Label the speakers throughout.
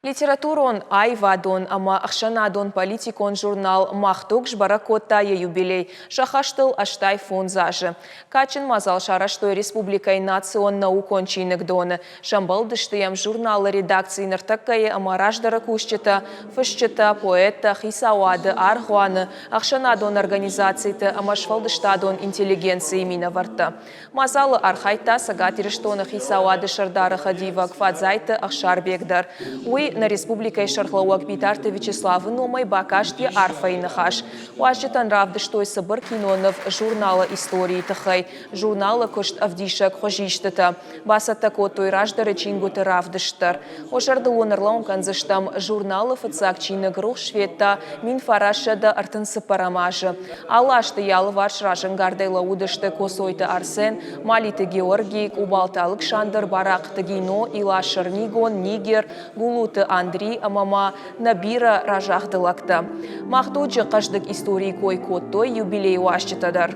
Speaker 1: Литературон, аивадон ӕмӕ ӕхсӕнадон-политикон журнал «Мах дуг» сбӕрӕг кодта йӕ юбилей, сӕххӕст ыл 85 азы. Кадджын мадзал сарӕзтой республикӕйы национ наукон чиныгдоны. Сӕмбӕлдысты йӕм журналы редакцийы ныртӕккӕйы ӕмӕ раздӕры кусджытӕ, фысджытӕ, поэттӕ, хицауады, аргъуаны, ӕхсӕнадон организациты ӕмӕ сфӕлдыстадон интеллигенцийы минӕвӕрттӕ. Мадзалы архайдта Цӕгат Ирыстоны Хицауады сӕрдары хӕдивӕг Фадзайты Ӕхсарбег дӕр. Уый нӕ республикӕйы сӕргълӕууӕг Битарты Вячеславы номӕй бакаст йӕ арфӕйы ныхас. Уазджытӕн равдыстой цыбыр киноныв журналы историйы тыххӕй, журналы куыст ӕвдисӕг хуызистытӕ. Бацӕттӕ кодтой раздӕры чингуыты равдыст дӕр. Уӕ зӕрдыл уын ӕрлӕууын кӕндзыстӕм, журналы фыццаг чиныг рухс федта 1934 азы. Алы азты йӕ алыварс разӕнгардӕй лӕууыдысты Коцойты Арсен, Малиты Георги, Къубалты Алыксандр, Барахъты Гино, Илас Сӕрнигон, Нигер, Гулуты Андри ӕмӕ ма нӕ бирӕ разагъды лӕгтӕ. Мах дуджы хъӕздыг историйы кой кодтой юбилейы уазджытӕ дӕр.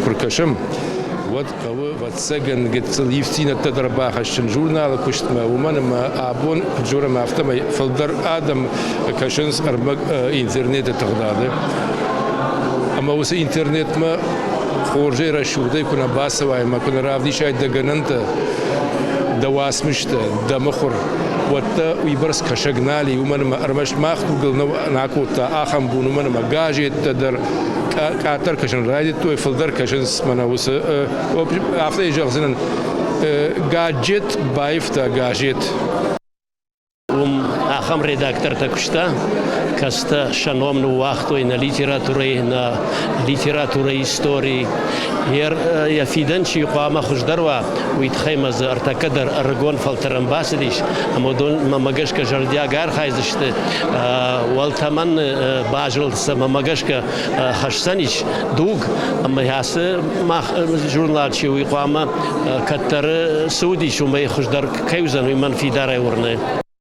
Speaker 2: Куы ркӕсӕм, уӕд хъӕуы, ӕвӕццӕгӕн, гыццыл ивддзинӕдтӕ дӕр бахӕссын журналы куыстмӕ, уымӕн ӕмӕ абон, куыд зонӕм, афтӕмӕй фылдӕр адӕм кӕсынц ӕрмӕг интернеты тыгъдады. Ӕмӕ уыцы интернетмӕ хорзӕй, рӕсугъдӕй куы нӕ бацӕуай ӕмӕ куы нӕ равдисай дӕ гӕнӕнтӕ, дӕ уацмыстӕ, дӕ мыхуыр, уӕд дӕ уыйбӕрц кӕсӕг нал и, уымӕн ӕмӕ ӕрмӕст мах дугыл нӕ акодта ахӕм бон, уымӕн ӕмӕ газеттӕ дӕр къаддӕр кӕсын райдыдтой, фылдӕр кӕсынц мӕнӕ уыцы, афтӕ зӕгъдзынӕн, гаджет баивта газет.
Speaker 3: Уым ахӕм редактортӕ куыста, кӕцытӕ сӕ ном ныууагътой нӕ литературӕйы, нӕ литературӕйы историйы. Йӕ фидӕн чи хъуамӕ хуыздӕр уа, уый тыххӕй ма дзы ӕртӕккӕ дӕр ӕрыгон фӕлтӕрӕн бацыдис, ӕмӕ уыдон мӕмӕ гӕсгӕ зӕрдиаг архайдзысты. Уӕлтӕмӕн базылд сӕ мӕмӕ гӕсгӕ хӕсдзӕнис дуг, ӕмӕ ацы мах журнал чи уый хъуамӕ кӕддӕры цы уыдис, уымӕй хуыздӕр кӕй уыдзӕн, уый мӕн фидарӕй уырны.